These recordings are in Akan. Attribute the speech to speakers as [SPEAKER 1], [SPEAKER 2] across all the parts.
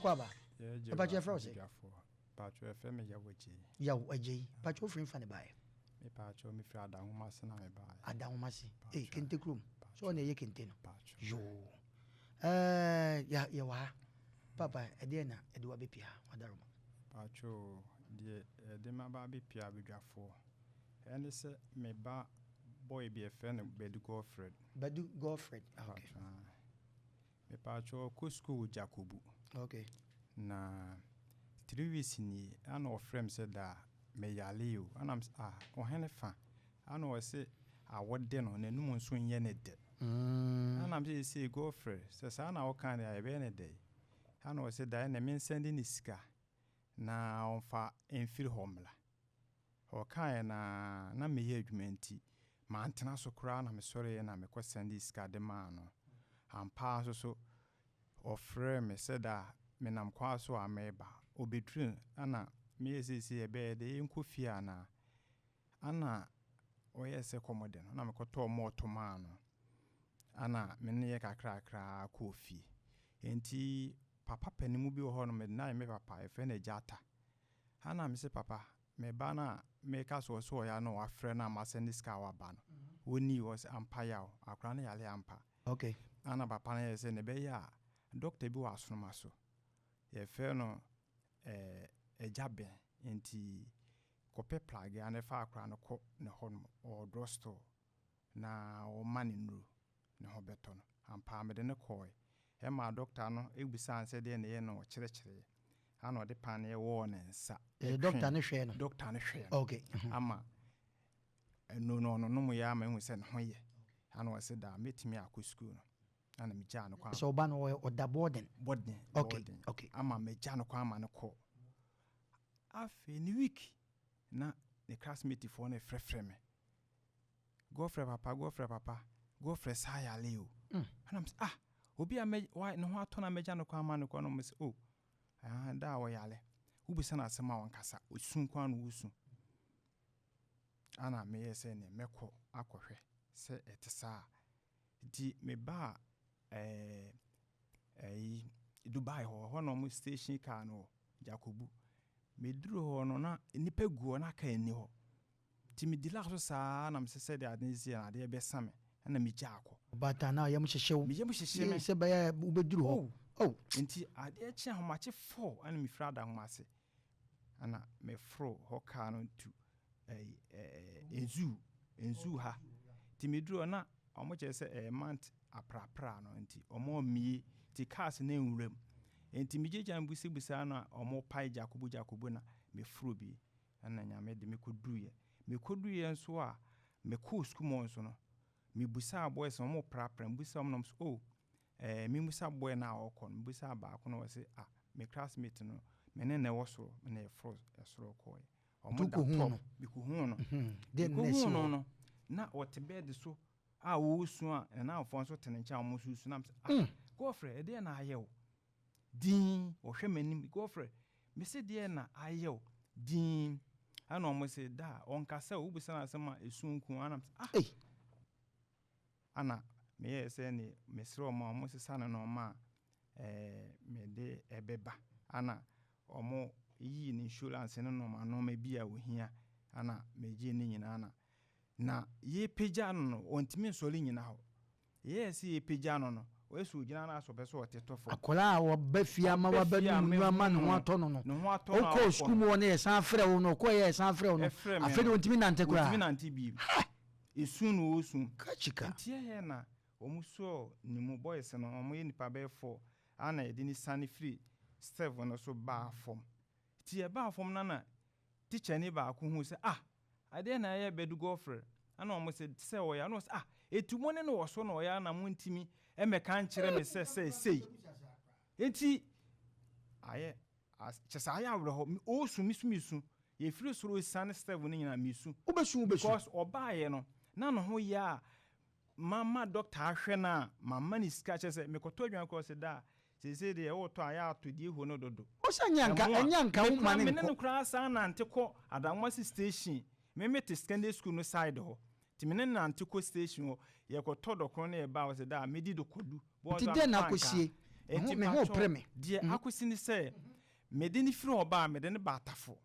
[SPEAKER 1] Akɔ aba. Mpakyɛ yɛfrɛ wo sɛ?
[SPEAKER 2] Mpakyɛ yɛfrɛ me Yaw Agyei.
[SPEAKER 1] Yaw Agyei. Mpakyɛ wofiri nfa ne baeɛ?
[SPEAKER 2] Mepakyɛ mefiri Adahomase na mebaeɛ.
[SPEAKER 1] Adahomase. Ee kente kurom. Sɛ ɔna ɛyɛ kente no. Yoo. Ɛɛ ya yɛwɔ ha. Papa ɛdeɛ na ɛde wa bɛpia ha wadaroma.
[SPEAKER 2] Mpakyɛ deɛ ɛde ma ba bɛpia abadwafoɔ ɛne sɛ me ba boy bi yɛfrɛ no Badu Godfred.
[SPEAKER 1] Badu Godfred. Ah, okay.
[SPEAKER 2] Mepakyɛ ɔkɔ sukuu wɔ Jakobu.
[SPEAKER 1] Okay.
[SPEAKER 2] Na 3 weeks nie ana ɔfrɛ me sɛ da meyale o, ana m sɛ, ah, ɔhene fa ana ɔse awɔde no n'anum nso nyɛ ne dɛ. Ana m sɛ ɛsɛ Godfred sɛ saa na ɔka deɛ a yɛbɛyɛ ne dɛ. Ana ɔse da ɛnɛ mensɛnde ne sika na ɔmfa mfiri hɔ mmra. Ɔkaeɛ na meyɛ adwuma nti mantena so koraa na mesɔreɛ na mekɔ sɛnde sika de maa no. Ampa nso so ɔfrɛ me sɛ da menam kwan so a meba ɔbɛduru ana meyɛ seesei ɛbɛyɛ de yɛnkɔ fie anaa ana ɔyɛ sɛ kɔmɔde no na mekɔtɔɔ mɔɔto maa no ana me ne yɛ kakrakraa kɔɔ fie. Nti papa panimu bi wɔ hɔ no mede no ayɛ me papa, yɛfrɛ no Agya Ata. Ana me sɛ papa me ba no a meka sɛ ɔsɛ ɔyɛ na wafrɛ no a masɛnde sika a waba no wɔnii hɔ sɛ ampa yaw akora no yale ampa. Ana papa no yɛ sɛ ne bɛyɛ a dɔkta bi wɔ Asonoma so yɛfrɛ no Agya Bɛn, nti kɔpɛ pragea ne fa akora no kɔ ne hɔ nom ɔwɔ drugstore na ɔma ne nnuro ne ho bɛtɔ no. Ampa mede ne kɔɔe ɛma dɔkta no ebusaa sɛ deɛ ne yɛ no ɔkyerɛkyerɛɛ ana ɔde paneɛ wɔɔ ne nsa.
[SPEAKER 1] Dɔkta no hwɛɛ no?
[SPEAKER 2] Dɔkta no hwɛɛ no. Ama ɛno no ɔno nom yɛ ama ehu sɛ ne ho yɛ ana ɔsɛ da mɛtumi akɔ sukuu no ana megyaa no kwan.
[SPEAKER 1] Sɛ ɔba no ɔda boarding?
[SPEAKER 2] Boarding. Boarding. Ama megya no kwan ama no kɔ. Afei ne week na ne classmate foɔ no frɛfrɛ me, "Godfrey papa, Godfrey papa, Godfrey saa yale o." Ɛna m sɛ, ah, obi a mɛ wa ne ho atɔ na mɛgya no kwan ama no kɔ no, mo sɛ, oh, ah, da a ɔyale wobisa no asɛm a ɔnkasa, osu kwan no wosu. Ana meyɛ sɛ ne mɛkɔ akɔhwɛ sɛ ɛte saa. Nti mebaa ɛyi Dubai hɔ, hɔ na ɔmo station car no wɔ Jakobu. Meduru hɔ no na nnipa gu hɔ na kaa nni hɔ, nti medi la so saa na mesɛ sɛdeɛ ade no si na adeɛ bɛsa me ɛna megya akɔ.
[SPEAKER 1] Ɔbaatan na yam hyehye wo?
[SPEAKER 2] Meyam hyehye me.
[SPEAKER 1] Sɛ bɛyɛ wobɛduru hɔ. Oh.
[SPEAKER 2] Nti adeɛ kye ahomakye 4 ɛna mefiri Adahomase ɛna meforo hɔ kaa no tu ɛyi ɛɛ nzu ha. Nti meduru hɔ na ɔmo kyerɛ sɛ ɛyɛ mant aprapra no nti ɔmo mmie nti cars no nwura mu, nti megyegya mbusabusa no a ɔmo pae Jakobu Jakobu na meforo bi ɛna Nyame de mekɔduruiɛ. Mekɔduruiɛ nso a mekɔɔ sukuu mu nso no mebusaa boys no, ɔmo prapra mbusa ɔmo nam so, oh, memusa boy no a ɔkɔ no, mebusaa baako no ɔse, ah, me classmate no, me ne na ɛwɔ soro na yɛforo ɛsoro kɔɔɛ. Ɔmo da top. Mekɔhuu no. Mekɔhuu no no na ɔte bed so a wɔresu a nanamfoɔ nso te ne nkyɛn a wɔn nso su na sɛ, ah, Godfrey, ɛdeɛ na ayɛ wo din? Ɔhwɛ m'anim, Godfrey, mese deɛ na ayɛ wo din? Ɛna wɔn sɛ da a ɔnkasa o, wobisa no asɛm a esu nko ana sɛ, ah, ana meyɛɛ sɛ ne mesrɛ wɔn a wɔn sesa no nɔɔma a mede ɛbɛba ana wɔn yii ne insurance ne nɔɔma nɔɔma bi a ohia ana megye ne nyinaa na yɛpagya no no ɔntumi nsɔre nyina hɔ. Yɛyɛ sɛ yɛpagya no no ɔyɛ sɛ ogyina no asɔ pɛ sɛ ɔte tɔ fam.
[SPEAKER 1] Akwadaa a wɔba fie ama
[SPEAKER 2] Ɔba fie a
[SPEAKER 1] wabɛnum nu ama ne ho atɔ no no
[SPEAKER 2] ne ho atɔ no a
[SPEAKER 1] ɔkɔɔ
[SPEAKER 2] ɔkɔ
[SPEAKER 1] sukuu mu hɔ no yɛsan frɛ wo no, ɔkɔɔ yɛ yɛsan frɛ wo no.
[SPEAKER 2] Ɛfrɛ me
[SPEAKER 1] afei de
[SPEAKER 2] no.
[SPEAKER 1] Ɔntumi nante koraa?
[SPEAKER 2] Ɔntumi nante bio, esu na ɔresu.
[SPEAKER 1] Kachika.
[SPEAKER 2] Nti ɛyɛ na wɔn sɔɔ ne mu, boys no wɔn yɛ nipa bɛyɛ four ana yɛde ne sane firi step no so baa fam. Nti yɛbaa fam na teacher ni baako hu sɛ, ah, adeɛ na ɛyɛ Bɛdu Godfrey. Ana wɔn sɛ sɛ ɔyɛ ana ɔsɛ, ah, etu mo ne no wɔ so na ɔyɛ ana mo ntumi ɛmɛka nkyerɛ me sɛ sei nti ayɛ kyɛ sɛ ayɛ awerɛhɔ. Ɔresu, mi so mi su, yɛfiri soro sane step no nyinaa mi su.
[SPEAKER 1] Wobɛsu, wobɛsu.
[SPEAKER 2] Because ɔbaayɛ no na ne ho yɛ a mama doctor ahwɛ no a mama ne sika kyerɛ sɛ mekɔtɔ aduane kɔ sɛ da a seesei deɛ wotɔ a yɛ ato deɛ ehu no dodo.
[SPEAKER 1] Ɔsɛ nyɛ nka
[SPEAKER 2] Ɛmo a,
[SPEAKER 1] ɛnyɛ nka wo ma
[SPEAKER 2] mekura
[SPEAKER 1] ne
[SPEAKER 2] me ne no
[SPEAKER 1] nkɔ.
[SPEAKER 2] koraa san nante kɔ Adanwomase station. Me me te secondary school no side hɔ nti me ne nante kɔ station hɔ, yɛkɔtɔ dɔkono no yɛba a ɔsɛ da a medi dɔkɔdu.
[SPEAKER 1] Nti dɛn na akɔsie?
[SPEAKER 2] Enti
[SPEAKER 1] Me ho
[SPEAKER 2] mpakyɛw,
[SPEAKER 1] pere me.
[SPEAKER 2] Deɛ akɔsi ne sɛ mede ne firi hɔ baa, mede ne ba Tafo,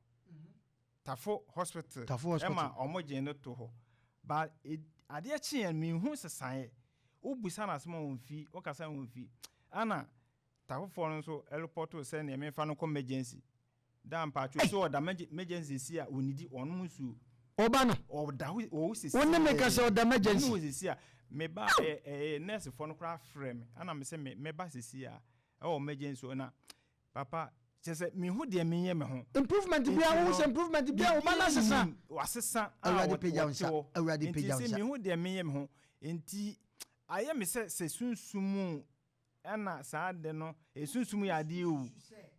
[SPEAKER 2] Tafo Hospital.
[SPEAKER 1] Tafo Hospital.
[SPEAKER 2] Ɛma ɔmo gye no to hɔ ba adeɛ kyeɛ no, menhu sesaeɛ. Wobusa no asɛm a, wɔmfi, wokasa a, wɔmfi. Ana Tafofoɔ no nso ɛrepɔtoo sɛ neɛ memfa no kɔ emergency da. Mpakyɛw, sɛ ɔda emergency si a, ɔnidi, ɔnom nsuo.
[SPEAKER 1] Ɔba no?
[SPEAKER 2] Ɔda hɔ, ɔwɔ sisi.
[SPEAKER 1] Wo ne me ka sɛ ɔda emergency?
[SPEAKER 2] Ne wɔ sisi a meba ɛ ɛ nursefoɔ no koraa frɛ me, ana me sɛ me mɛba sisi a ɛwɔ emergency hɔ. Na papa, kyerɛ sɛ mehu deɛ menyɛ me ho.
[SPEAKER 1] Improvement biara wo sɛ improvement biara wo ba no asesa?
[SPEAKER 2] Wasesa a.
[SPEAKER 1] Awurade pagya wo
[SPEAKER 2] wɔte
[SPEAKER 1] nsa.
[SPEAKER 2] hɔ.
[SPEAKER 1] Awurade
[SPEAKER 2] Nti
[SPEAKER 1] pagya wo
[SPEAKER 2] sɛ
[SPEAKER 1] nsa.
[SPEAKER 2] mehu deɛ menyɛ me ho, nti ayɛ me sɛ sunsum mu ɛna saa de no, esunsum yɛ adeɛ o,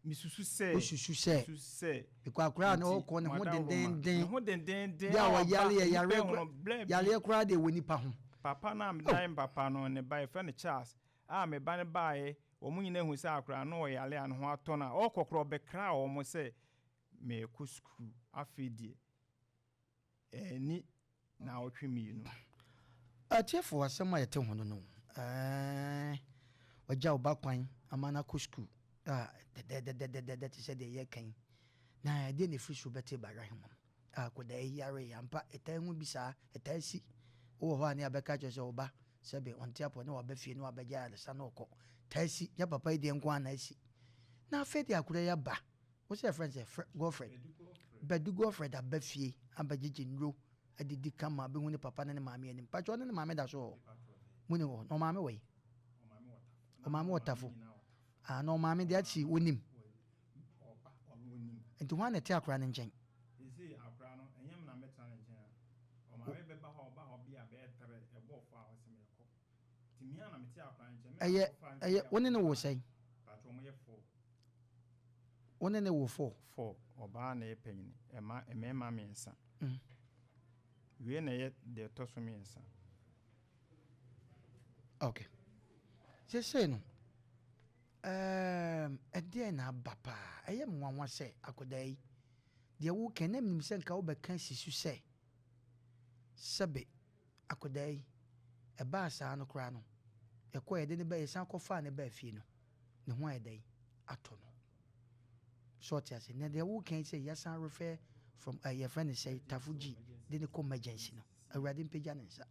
[SPEAKER 2] mesusu sɛ
[SPEAKER 1] Wosusu sɛ?
[SPEAKER 2] Mesusu sɛ.
[SPEAKER 1] Because akwaraa no
[SPEAKER 2] Nti,
[SPEAKER 1] ɔkɔ ne ho
[SPEAKER 2] madam Roma,
[SPEAKER 1] dendenden.
[SPEAKER 2] ne ho dendenden
[SPEAKER 1] bi a
[SPEAKER 2] a
[SPEAKER 1] ɔyare
[SPEAKER 2] ɔba,
[SPEAKER 1] yɛ
[SPEAKER 2] nnipa
[SPEAKER 1] yareɛ
[SPEAKER 2] hu
[SPEAKER 1] kora
[SPEAKER 2] no, blɛ bi.
[SPEAKER 1] Yareɛ koraa deɛ wɔ nipa ho.
[SPEAKER 2] Papa no a medan papa no ne ba yɛfrɛ no Charles a me ba no baeɛ, wɔn nyinaa hu sɛ akwaraa no ɔyare a ne ho atɔ no a, ɔkɔ korɔ ɔbɛkra wɔn sɛ meekɔ sukuu afei deɛ ɛni naawɔtwe 2.
[SPEAKER 1] Atiefo, asɛm a yɛte ho no, wagya wo ba kwan ama no akɔ sukuu a dɛdɛdɛdɛdɛdɛ te sɛ deɛ yɛka na ɛdeɛ na ɛfiri so bɛte barahema a akwadaa yi yare yɛ ampa. Ɛtaa hu bi saa, ɛtaa si wowɔ hɔ a ne abɛka kyerɛ sɛ wo ba sɛbe ɔnte apɔ ne waba fie ne wabɛgya ayaresa ne ɔkɔ. Taa si nyɛ papa yi deɛ nko a na asi. Na afei deɛ akwadaa yi aba, wo sɛ yɛfrɛ no sɛ Godfred, Badu Godfred aba fie abɛgyegye nnuro adidi kama, bɛhu ne papa ne ne maame anim. Patwɛ, ɔne ne maame da so wɔ hɔ mu ne wɔ na ɔmaame wɔ yi, ɔmaame wɔ Tafo. Ah, na ɔmaame deɛ akyi wɔnim, nti hwan na ɛte akora no nkyɛn?
[SPEAKER 2] Ɛsɛ akora no ɛnyɛ me na mɛtena ne nkyɛn a, ɔmaame bɛba hɔ, ɔba hɔ bi a bɛyɛ tere ɛbɔ ɔfo a ɔsɛ mɛkɔ, nti mia na mete akora no nkyɛn.
[SPEAKER 1] Ɛyɛ ɛyɛ wo ne ne wo sɛn?
[SPEAKER 2] Patwɛ, ɔmo yɛ four.
[SPEAKER 1] Wo ne ne wo four?
[SPEAKER 2] Four. Ɔbaa na ɛyɛ panyin, ɛma mmarima 3. Wie na ɛyɛ deɛ ɛtɔ so 3.
[SPEAKER 1] Ok, seesei no ɛdeɛn na aba paa? Ɛyɛ me nwanwa sɛ akwadaa yi deɛ woka na menim sɛ nka wobɛka si so sɛ sɛbe akwadaa yi ɛbaa saa no koraa no, yɛkɔ yɛde ne ba, yɛsan kɔfaa ne baa fie no, ne ho ayɛ dɛn atɔ no so ɔte ase. Na deɛ woka yi sɛ yɛsan refer from yɛfrɛ no sɛ Tafo G de ne kɔ emergency no, Awurade mpagya ne nsa.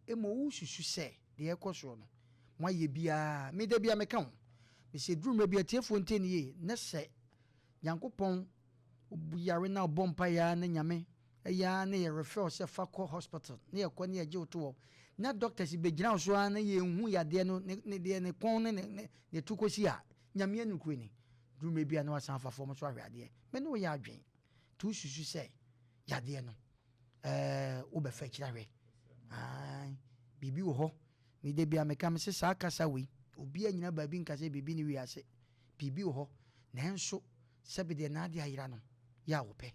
[SPEAKER 1] Ɛma wosusu sɛ deɛ ɛkɔ soɔ no moayɛ biara, meda bia meka ho mesɛ duru mmerɛ bi atiefoɔ ntie ne yie na sɛ Nyankopɔn yare na ɔbɔ mpaeɛ ne Nyame ɛyɛ ne yɛ refer sɛ fa kɔ hospital ne yɛkɔ ne yɛgye wo to hɔ na doctors bɛgyina wo so ara na yɛnhu yadeɛ no ne deɛ ne kɔn ne to kɔsi a, Nyame anukure ni duru mmerɛ bi a na wasan afa fam so ahwɛ adeɛ. Me ne woyɛ adwen nti wosusu sɛ yadeɛ no wobɛfa akyiri ahwɛ. Ae, biribi wɔ hɔ. Mede bia meka me sɛ saa kasa wei obi anyina baabi nka sɛ biribi ne wiase, biribi wɔ hɔ, nanso sɛbi deɛ naade ayera no yɛ a wɔpɛ.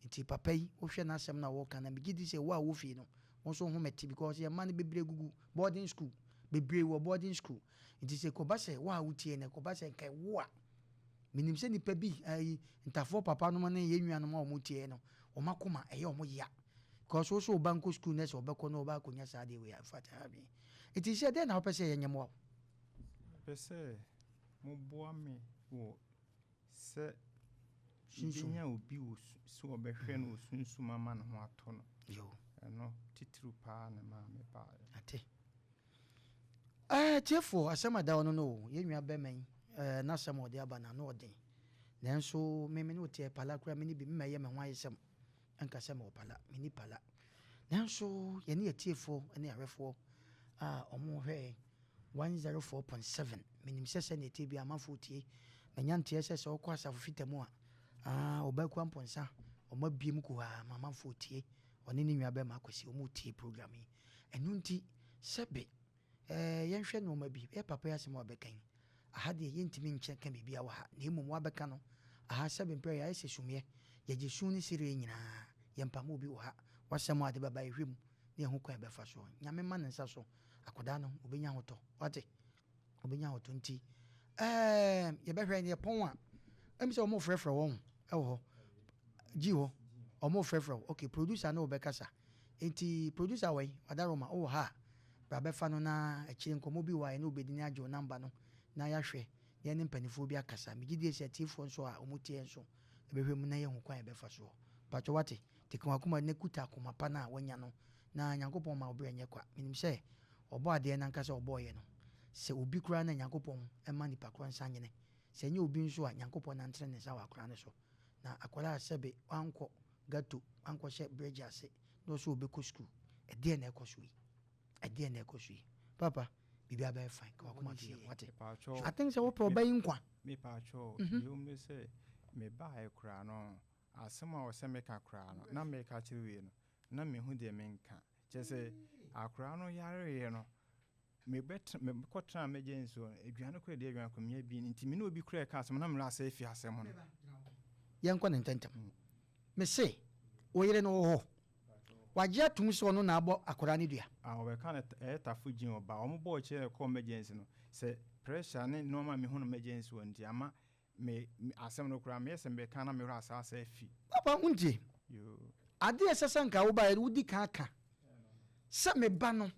[SPEAKER 1] Nti papa yi, wohwɛ n'asɛm no a wɔka na megye di sɛ wo a wɔ fie no, wo nso ho mɛte because yɛn mma no bebree gugu boarding school, bebree wɔ boarding school. Nti sɛ kɔba sɛ wo a wotie no, kɔba sɛ nka wo a menim sɛ nipa bi ayi ntafoɔ papa nom ne yɛn nuanom a wɔn tie no, wɔn akoma ɛyɛ wɔn ya because wo so wo ba nkɔ school na sɛ ɔbɛkɔ na ɔba akɔnya saa adeɛ wei a, in fact, ɛha adwene. Nti sɛ dɛn na wopɛ sɛ yɛnyɛ mmoa wo?
[SPEAKER 2] Pɛ sɛ moboa me wɔ sɛ
[SPEAKER 1] Sunsum.
[SPEAKER 2] bɛnya obi wɔ sɛ ɔbɛhwɛ no wɔ sunsum ama ne ho atɔ no.
[SPEAKER 1] Yo.
[SPEAKER 2] Ɛno titiriw paa ne maa me baeɛ.
[SPEAKER 1] Ate. Tiefoɔ, asɛm a da hɔ no o, yɛn nua bɛrima yi n'asɛm a ɔde aba na ano ɔden, nanso me ne woteɛ pala koraa me ne bi mma ɛyɛ me ho ayɛsɛm ɛnka sɛ mewɔ pala, menni pala, nanso yɛne yɛtiefoɔ ne ahwɛfoɔ a ɔmo hwɛ 104.7, menim sɛ sɛneɛ ɛtie bi amanfoɔ tie manya nteɛ sɛ wokɔ asafo fita mu a, ɔbɛkua mpɔnsa ɔmo abie mu kuhaa ma amanfoɔ tie, ɔne ne nua bɛrima Akwasi ɔmo tie program yi. Ɛno nti sɛbe yɛnhwɛ nneɛma bi yɛ papa yi asɛm a ɔbɛka yi aha deɛ, yɛntumi nkyɛn ka biribi a wɔ ha, na mmom wabɛka no aha sɛbe mpɛ yɛayɛ sɛ sumiɛ yɛgye sun ne sereɛ nyinaa, yɛmpam obi wɔ ha. Wasɛm a ade bɛba yɛhwɛ mu na yɛho kwan bɛfa so. Nyame ma ne nsa so, akwadaa no obɛnya ahotɔ, wate, obɛnya ahotɔ. Nti yɛbɛhwɛ ne yɛpɔn a ɛmi sɛ ɔmo frɛfrɛ wɔn ɛwɔ hɔ gyi hɔ, ɔmo frɛfrɛ wo. Okay, producer ne wɔbɛkasa. Nti producer wɔ yi wadaroma wowɔ ha a, bra bɛfa no na akyire nkɔmmɔ bi wɔ a yɛne wobɛdi ne agye wo number no na yɛahwɛ. Na yɛne mpaninfoɔ bi akasa. Megye die sɛ atiefoɔ nso a wɔn tie nso bɛhwɛ mu na yɛahu kwan a yɛbɛfa soɔ. Mpakyɛ wate? Nti ka w'akoma na kuta akoma pa no a wanya no na Nyankopɔn mma wo berɛ nyɛ kwa. Menim sɛ Ɔbɔadeɛ no ankasa a ɔbɔɔ yɛn no, sɛ obi koraa na Nyankopɔn mma nipa korɔ nsa nyene. Sɛ ɛnyɛ obi nso a, Nyankopɔn na ntene ne nsa wɔ akwadaa no so. Na akwadaa a sɛbe wankɔ gato, wankɔhyɛ bridge ase na ɔsɛ ɔbɛkɔ sukuu, ɛdeɛn na ɛkɔ so yi? Ɛdeɛn na ɛkɔ so yi? Papa, biribiara bɛyɛ fine, ka w'akoma to yam, wate?
[SPEAKER 2] Mepaakyɛw,
[SPEAKER 1] I think sɛ wopɛ ɔba yi nkwa.
[SPEAKER 2] Mepaakyɛw, deɛ ɛwɔ mu ne sɛ, mebaeɛ koraa no, asɛm a ɔsɛ meka koraa no, na meka kyerɛ wei no, na menhu deɛ menka. Kyerɛ sɛ, akwadaa no yareeɛ no, mebɛtena, mekɔtenaa emergency hɔ no, aduane koraa deɛ aduane koraa menya bi nni, nti me ne obi koraa reka asɛm no, na me werɛ asɛe afi asɛm no.
[SPEAKER 1] Yɛnkɔ no ntɛmntɛm. Mese, wo yere no wɔ hɔ? Wagye atom sɛ ɔno na abɔ akwadaa no dua?
[SPEAKER 2] Ah, wɔbɛka no ɛyɛ tafo gyin ɔba. Wɔn bɔɔ kyerɛ na ɛkɔɔ emergency no, sɛ pressure ne nneɛma a mehu no emergency hɔ nti ama me, me asɛm no koraa meyɛ sɛ mebɛka na me werɛ asan asan afi.
[SPEAKER 1] Papa, wontie?
[SPEAKER 2] Yoo.
[SPEAKER 1] Adeɛ a ɛsɛ sɛ nka wobaeɛ no wodi kan ka sɛ me ba no,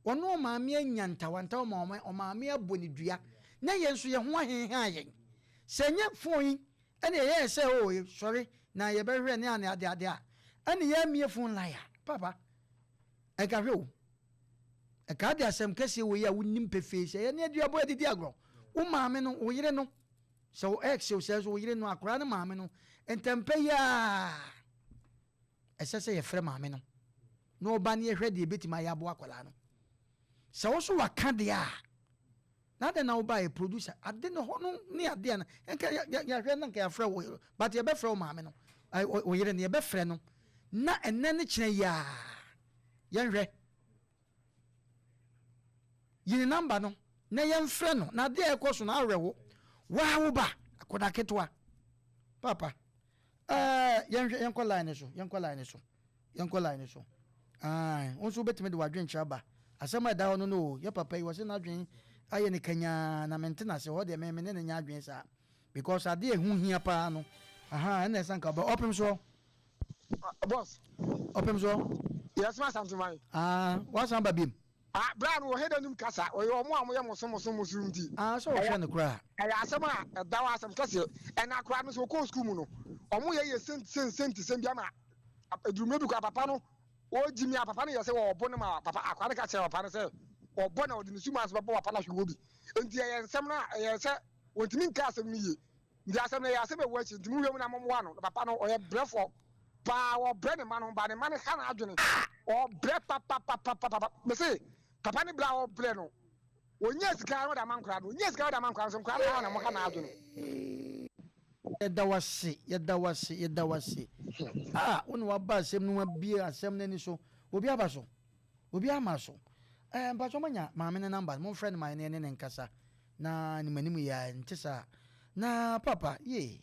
[SPEAKER 1] ɔne ɔmaame anya ntawantawa ma ɔmaame abɔ no dua na yɛn nso yɛn ho ahenhan yɛn. Sɛ ɛnyɛ phone yi Ɛna yɛyɛɛ sɛ oh sɔre na yɛbɛhwɛ ne ane ade ade a, ɛna yɛamie phone line a, papa, ɛnka hwɛ o, ɛnka ade asɛm kɛseɛ wei a wonim pefee sɛ yɛne aduabɔ adidi agorɔ, wo maame no, wo yere no, sɛ wo ex o, sɛ nso wo yere no, akwaraa no maame no, ntɛmpɛ yi ara ɛsɛ sɛ yɛfrɛ maame no na ɔba ne yɛhwɛ deɛ ɛbɛtumi ayɛ aboa akwaraa no. Sɛ wo so waka deɛ a, Na adɛn na wobaeɛ producer ade no hɔ no ne adeɛ no nka yɛahwɛ na nka yɛafrɛ wo but yɛbɛfrɛ wo maame no wo yere no yɛbɛfrɛ no na ɛnɛ ne kyerɛ yi a yɛnhwɛ yi ne namba no na yɛmfrɛ no na adeɛ a ɛkɔ so no awerɛho waa wo ba akɔda ketewa papa ɛɛ yɛnhwɛ yɛnkɔ line no so yɛnkɔ line no so Yɛnkɔ line no so. Ae, wo nso wobɛtumi de w'adwenkyerɛ aba. Asɛm a ɛda hɔ no no o, yɛ papa yi, wɔse n'adwen ayɛ no kanyaa na mente n'ase, hɔ deɛ me me ne no nyɛ adwen saa. Because adeɛ a ɛho hia paa no, ahaa, ɛna ɛsɛ anka ɔbɛ, ɔpem soɔ.
[SPEAKER 3] Boss.
[SPEAKER 1] Ɔpem soɔ.
[SPEAKER 3] Yes, ma Asanteman.
[SPEAKER 1] Ah, wasan ba biem.
[SPEAKER 3] Ah, bra no wɔ heda nim kasa, ɔyɛ ɔmo a ɔmo yɛ moso moso moso nti.
[SPEAKER 1] Ah, sɛ ɔhwɛ no koraa.
[SPEAKER 3] Ɛyɛ asɛm a ɛda hɔ asɛm kɛseɛ. Ɛna akora no sɛ ɔkɔɔ sukuu mu no, ɔmo yɛ yɛ senti senti senti sɛm bi ama Ɛduru mmerɛ bi koraa papa no ɔregye mi a papa no yɛ sɛ ɔrebɔ no ma papa akwadaa no ka kyerɛ papa no sɛ ɔbɔ na ɔde ne suma nso bɛbɔ papa no ahwɛ wɔ bi nti ɛyɛ nsɛm no a ɛyɛ sɛ wɔntumi nka asɛm no yie nti asɛm no ɛyɛ asɛm ɛwɔ akyi nti mohwɛ mu na mommoa no na papa no ɔyɛ brɛfoɔ paa ɔbrɛ ne mma no ba ne mma no ha n'adwene ɔbrɛ papapapapapa mese papa no brɛ a ɔbrɛ no Ɔnyaa sika na ɔde ama nkwadaa no. Ɔnyaa sika na ɔde ama nkwadaa no. So nkwadaa no ara na wɔka n'adwene.
[SPEAKER 1] Yɛda wo ase, yɛda wo ase, yɛda wo ase. Ah, wo na waba asɛm no mu abue asɛm no ani so. Obi aba so. Obi ama so. Eh, mpatsɔ moanya maame no number no, momfrɛ no ma yɛne ne nkasa. Na anim anim yi ara, nte saa. Na papa, yee,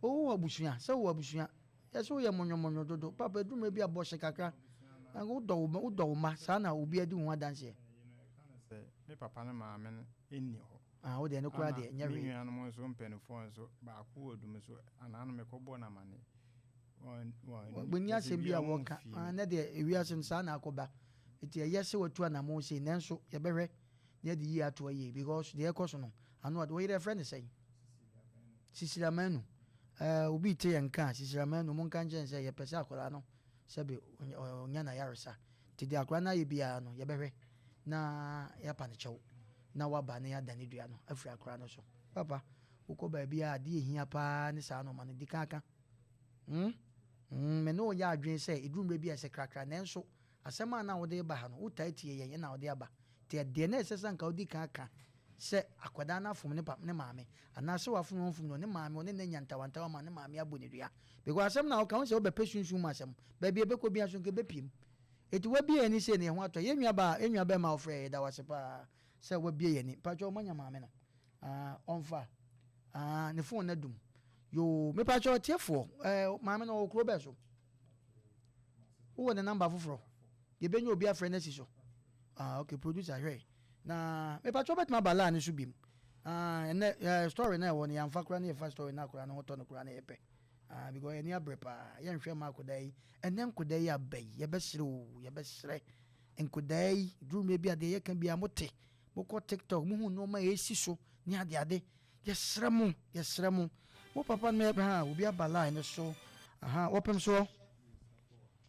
[SPEAKER 1] wowɔ abusua, sɛ wowɔ abusua. Yɛse woyɛ monyomonyo dodo. Papa, ɛduru mmerɛ bi a bɔ hye kakra. Wodɔ wo wodɔ wo mma, saa na obi adi wo ho adanseɛ.
[SPEAKER 2] Sɛ me papa ne maame no nni hɔ.
[SPEAKER 1] Ah, wo deɛ no koraa deɛ, nyɛ
[SPEAKER 2] Me
[SPEAKER 1] hwee.
[SPEAKER 2] nuanom nso mpanimfoɔ nso, baako wɔ dum so, anaa no mekɔbɔɔ no amaneɛ. Wɔn, wɔn,
[SPEAKER 1] Wɔnni
[SPEAKER 2] kyerɛ sɛ
[SPEAKER 1] asɛm bi a
[SPEAKER 2] obiara
[SPEAKER 1] wɔka.
[SPEAKER 2] mfii
[SPEAKER 1] Ah,
[SPEAKER 2] me.
[SPEAKER 1] nnɛ deɛ ewiase no saa na akɔba. Nti ɛyɛ sɛ watu anammɔn sei, nanso yɛbɛhwɛ na yɛde yie ato ayie because deɛ ɛrekɔ so no, ano ɔde. Wo yere yɛfrɛ no sɛn? Sisira Manu. Eh, obi rete yɛn nka a, Sisira Manu, monka nkyerɛ no sɛ yɛpɛ sɛ akwadaa no sɛbe ɔnya n'ayaresa. Nti deɛ akwadaa no ayɛ biara no, yɛbɛhwɛ na yɛapa no kyɛw na waba na yɛadane dua no afiri akwadaa no so. Papa, wokɔ baabi a adeɛ ɛhia paa ne saa nnoɔma no, di kan ka. Hmm? Hmm, me ne wo yɛ adwene sɛ ɛduru mmerɛ bi a ɛsɛ krakra, nanso Asɛm a na wode reba ha no, wotaa tie yɛn na wode aba. Nti ɛdeɛ na ɛsɛ sɛ anka wodi kan ka sɛ akwadaa no afom ne pa ne maame anaa sɛ wafom no ɔmfom no, ne maame ɔne no anya ntawantawa ma ne maame abɔ no dua. Because asɛm no a woka, wohu sɛ wobɛpɛ sunsum mu asɛm. Baabi a ɛbɛkɔ biara nso nka ɛbɛpiem. Enti woabue yɛn ani sei no, yɛn ho atɔ yɛn. Yɛn nuabaa, yɛn nuabɛrima a wofrɛɛ yɛn, yɛda wo ase paa sɛ woabue yɛn ani. Mpakyɛw moanya maame no? Ah, ɔmfa. Ah, ne phone no adum. Yoo, mepakyɛw atiefoɔ, eh, maame no ɔwɔ kuro bɛn so? Wowɔ ne number foforɔ? Yɛbɛnya obi afrɛ no asi so. Ah, okay, producer hwɛ. Na mepakyɛw wobɛtumi aba line no so bim. Ah, ɛnɛ eh, story na ɛwɔ no yɛamfa koraa na yɛfa story no akora no ho tɔ no koraa na yɛpɛ. Ah, because yɛni abere paa. Yɛnhwɛ ma akodaa yi. Ɛnɛ nkodaa yi aba yi, yɛbɛsrɛ o, yɛbɛsrɛ. Nkodaa yi, duru mmerɛ bi a deɛ yɛka biara mote. Mokɔ TikTok, mohu nneɛma a ɛsi so. ne adeade. Yɛsrɛ mo, yɛsrɛ mo. Mo papa no ha, obi aba line no so. Aha, wɔpem soɔ.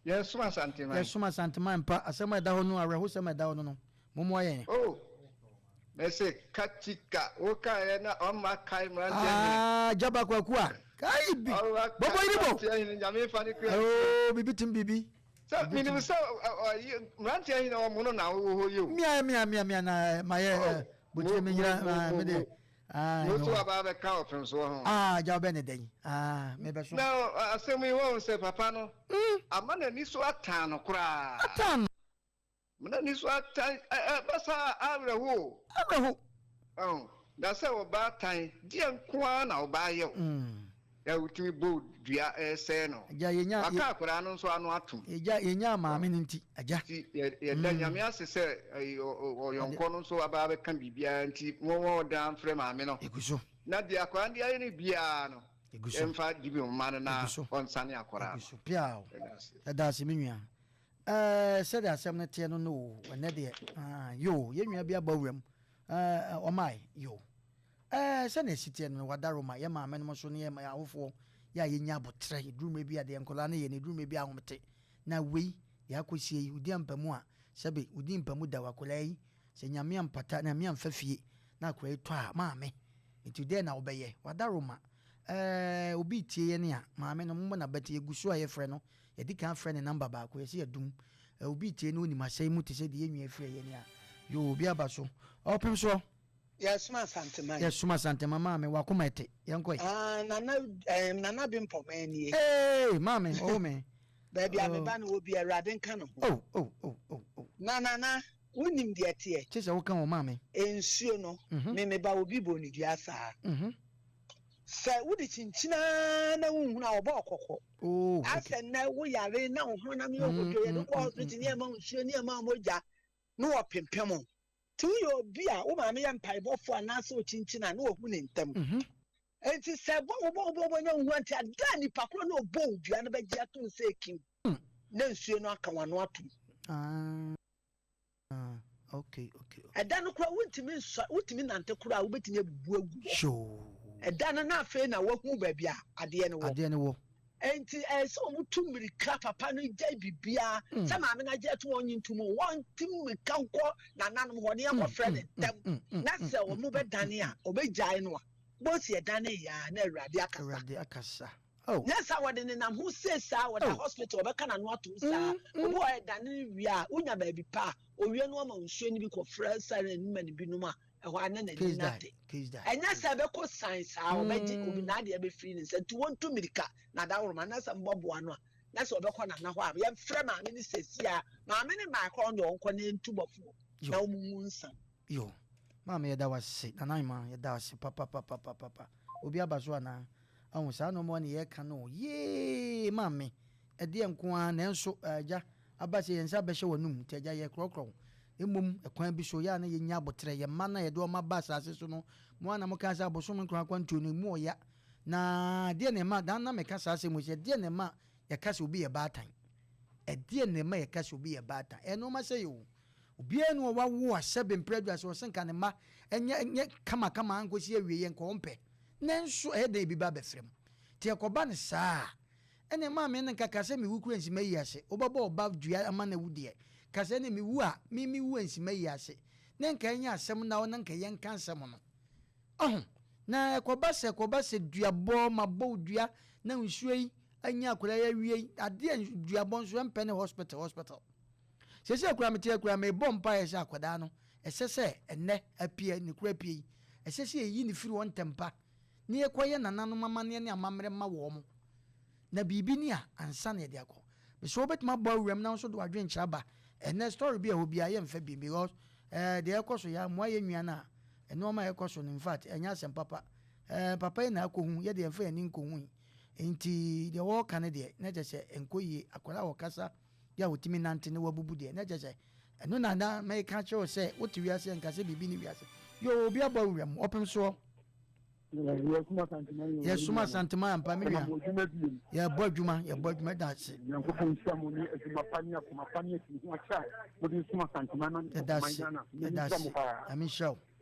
[SPEAKER 4] Yɛsom Asanteman.
[SPEAKER 1] Yɛsom Asanteman mpa. Asɛm a ɛda hɔ no, awerɛhosɛm a ɛda hɔ no no, mommoa yɛn.
[SPEAKER 4] Oh, mese katika, wokaeɛ na ɔmma kae mmeranteɛ hene.
[SPEAKER 1] Ah, Jaba Kwaku a, kae bi.
[SPEAKER 4] Ɔmma
[SPEAKER 1] Bɔbɔ
[SPEAKER 4] kae
[SPEAKER 1] yiri bɔ.
[SPEAKER 4] mmeranteɛ hene, Nyame mfa ne kra nsie.
[SPEAKER 1] Oh, bibi tim bibi.
[SPEAKER 4] Sɛ menim sɛ mmeranteɛ hene ɔmo no na wowɔ hɔ yi o.
[SPEAKER 1] Mia, mia, mia, mia na mayɛ
[SPEAKER 4] Oh,
[SPEAKER 1] botire
[SPEAKER 4] mo,
[SPEAKER 1] me
[SPEAKER 4] mo,
[SPEAKER 1] nyina
[SPEAKER 4] mo,
[SPEAKER 1] me
[SPEAKER 4] mo,
[SPEAKER 1] deɛ.
[SPEAKER 4] mo.
[SPEAKER 1] Ah,
[SPEAKER 4] Mo nso
[SPEAKER 1] no.
[SPEAKER 4] aba abɛka ɔpemsoɔ ho.
[SPEAKER 1] Ah, gya wobɛ ne dɛn? Ah, mebɛso.
[SPEAKER 4] Na asɛm yi wɔn sɛ papa no ama n'ani so atan no koraa.
[SPEAKER 1] Atan no.
[SPEAKER 4] N'ani so atan basa awerɛho o.
[SPEAKER 1] Awerɛho.
[SPEAKER 4] Ɔn, na sɛ ɔbaatan deɛ nko ara na ɔbaa yɛ o. Na wotumi bɔ dua ɛsɛɛ no.
[SPEAKER 1] Agya yɛnya.
[SPEAKER 4] Waka akwadaa no nso ano atom.
[SPEAKER 1] Agya yɛnya maame no nti agya.
[SPEAKER 4] Nti yɛda Nyame ase sɛ ɔyɔnkɔ no nso aba abɛka biribiara nti wɔn ɔdan mfrɛ maame no.
[SPEAKER 1] Egu so.
[SPEAKER 4] Na deɛ akwadaa no de ayɛ no biara no.
[SPEAKER 1] Egu so.
[SPEAKER 4] Yɛmfa dibi mma no na
[SPEAKER 1] Egu so.
[SPEAKER 4] ɔnsane akwadaa
[SPEAKER 1] Egu
[SPEAKER 4] no.
[SPEAKER 1] so piaw.
[SPEAKER 4] Yɛda ase.
[SPEAKER 1] Yɛda ase me nua. Ɛɛ sɛdeɛ asɛm no teɛ no no o, ɛnɛ deɛ ah, yo, yɛn nua bi aba wuram. Ɛɛ ɔmae, yo. Ɛɛ sɛdeɛ ɛsi teɛ no, wadaroma, yɛ maame nom nso ne yɛ awofoɔ, yɛ a yɛnya abotrɛ, ɛduru mmerɛ bi a deɛ nkwadaa no yɛ no, ɛduru mmerɛ bi a ahomete. Na wei, deɛ akɔsie yi, wodi ampa mu a, sɛbe, wodi mpa mu da akwadaa yi, sɛ Nyame ampata, Nyame amfa fie, na akwadaa yi tɔ a, maame, nti dɛn na wobɛyɛ? Wadaroma. Ɛɛ obi tie yɛn a, maame no, mommɔ n'abati, yɛgu so a yɛfrɛ no, yɛdi kan frɛ ne number baako, yɛsɛ yɛdum. Obi tie no, onim asɛm mu te sɛ deɛ yɛn nua frɛ yɛn a, yo, obi aba so. Ɔpem soɔ.
[SPEAKER 5] Yɛsom Asanteman.
[SPEAKER 1] Yɛsom Asanteman, maame, wakoma ɛte. Yɛnkɔ yi.
[SPEAKER 5] Ah, Nana, Nana Bempɔman nie.
[SPEAKER 1] Ee, maame, ɔwɔ me.
[SPEAKER 5] Baabi a meba no wɔ bi, Awurade nka ne ho.
[SPEAKER 1] Oh, oh, oh, oh, oh.
[SPEAKER 5] Na Nana, wonim deɛ teɛ.
[SPEAKER 1] Kye sɛ woka wɔ maame.
[SPEAKER 5] Nsuo no, me meba obi bɔ ne dua saa. Sɛ wode kyinkyinaa na wonhunu a, ɔbɔ ɔkɔkɔ.
[SPEAKER 1] Oh, okay.
[SPEAKER 5] Asɛ nnɛ woyare na wo honam yɛ ohodwo, yɛde kɔ hospital ne ɛma wo nsuo ne ɛma wo mogya na wɔpempem wo. Nti woyɛ obi a wo maame yɛ mpaebɔfoɔ anaasɛ okyinkyin a na wahu ne ntam. Nti sɛ bɔ wo bɔ wo bɔ wo bɔ na wohu a, nti ada a nipa korɔ na ɔbɔ wo dua no bɛgye atom sɛ ekim na nsuo no aka w'ano atom.
[SPEAKER 1] Ah, okay, okay, okay.
[SPEAKER 5] Ɛda no koraa wontumi nsɔ, wotumi nante koraa a wobɛtumi abubu agu hɔ.
[SPEAKER 1] Sure.
[SPEAKER 5] Ɛda no na afei na wahu baabi a adeɛ no wɔ.
[SPEAKER 1] Adeɛ no wɔ.
[SPEAKER 5] Nti ɛyɛ sɛ wɔn tu mmirika, papa no gyae biribiara sɛ maame no agye ato wɔn nye ntom o, wɔn ti mmirika nkɔ nananom hɔ ne yɛnkɔ frɛ ne ntɛm na sɛ wɔn bɛdane a ɔbɛgyae no a, bosi ɛdane yɛ a na Awurade akasa.
[SPEAKER 1] Awurade akasa. Oh.
[SPEAKER 5] Nyɛ saa wɔde nenam ho sei saa wɔda
[SPEAKER 1] Oh.
[SPEAKER 5] hospital wɔbɛka n'ano atom saa. Obi wɔ ɛdane no wie a wonya baabi pa a owie no ɔma nsuo no bi kɔfrɛ sa n'anim ma ne binom a ɛhɔ a na n'ani
[SPEAKER 1] Case die.
[SPEAKER 5] nate.
[SPEAKER 1] Case die.
[SPEAKER 5] Ɛnyɛ sɛ ɛbɛkɔ san saa ɔbɛgye obi n'adeɛ bɛfiri ne nsa nti wɔntu mmirika na adaworoma na sɛ mbɔboa no a na sɛ ɔbɛkɔ nana hɔ a yɛmfrɛ maame no sɛsi a maame no maa kɔ ɔno ɔnkɔ ne ntu bɔfoɔ na
[SPEAKER 1] Yo.
[SPEAKER 5] ɔmo ngu nsa.
[SPEAKER 1] Yo. Maame yɛda wase. Nana Ima yɛda wase papapapapapa. Obi aba so anaa? Ɔho saa nneɛma ne yɛka no. Yee maame. Ɛdeɛ nko ara nanso agya aba sɛ yɛn nsa bɛhyɛ w'anum nti agya yɛ korɔkorɔ. Mmom ɛkwan bi so yɛ a na yɛnya abotrɛ yɛn mma no a yɛde wɔn aba asase so no mo a na moka sɛ abosom nkron akwantuo no emu ɔya na deɛ na ɛma dan na meka saa asɛm yi sɛ deɛ na ɛma yɛka sɛ obi yɛ baatan, ɛdeɛ na ɛma yɛka sɛ obi yɛ baatan, ɛyɛ nneɛma sɛ yɛ o obiara ni ɔwawo a sɛbe mpere aduasa ɔsɛ nka ne mma ɛnyɛ ɛnyɛ kamakama ankɔsi awie yɛ nka ɔmpɛ nanso ɛyɛ dan ebi ba abɛfrɛ mu nti ɛkɔba ne saa ɛna maame no nka ka sɛ mewu kura nsima yi ase wobɛbɔ ɔba dua ama no awu deɛ ka sɛ ne mewu a me mewu nsima yi ase na nka ɛnyɛ asɛm na ɔna nka yɛnka asɛm no ɔho na ɛkɔba sɛ duabɔ ma bɔ dua na nsuo yi anya akwadaa yi awie yi adeɛ duabɔ nso ɛmpɛ ne hospital sɛsɛ akura mete akura mebɔ mpaeɛ sɛ akwadaa no ɛsɛ sɛ ɛnɛ apie ne kura apie yi ɛsɛ sɛ yɛyi ne firi hɔ ntɛmpa ne yɛkɔyɛ nananom amanneɛ ne amammerɛ ma wɔ mo na biribi ni a ansa na yɛde akɔ mesɛ wobɛtumi abɔ awuram na nso de wadwenkyerɛ aba. Ɛnɛ story bi a ɛwɔ biara yɛmfa bi because deɛ ɛkɔ so yɛ amoa yɛ nua no a nneɛma a ɛkɔ so no, in fact ɛnyɛ asɛm papa. Papa yi na akɔhu yɛde yɛmfa yɛn ani nkɔhu yi nti deɛ wɔreka no deɛ na kyerɛ sɛ ɛnkɔ yie. Akwadaa a wɔkasa yɛ a wɔtumi nante ne wabubu deɛ na kyerɛ sɛ ɛno na na mɛka kyerɛ wo sɛ wote wiase nka sɛ biribi ne wiase yo. Obi abɔ awuram ɔpem soɔ. Yɛsom Asantema ampa me nua, yɛbɔ adwuma, yɛbɔ adwuma da ase.
[SPEAKER 6] Nyankopɔn nhyira mo ne adwuma pa ne akoma pa ne atiri ho akyɛ a mode som Asantema na
[SPEAKER 1] Yɛda ase, yɛda ase, Nyame nhyira wo.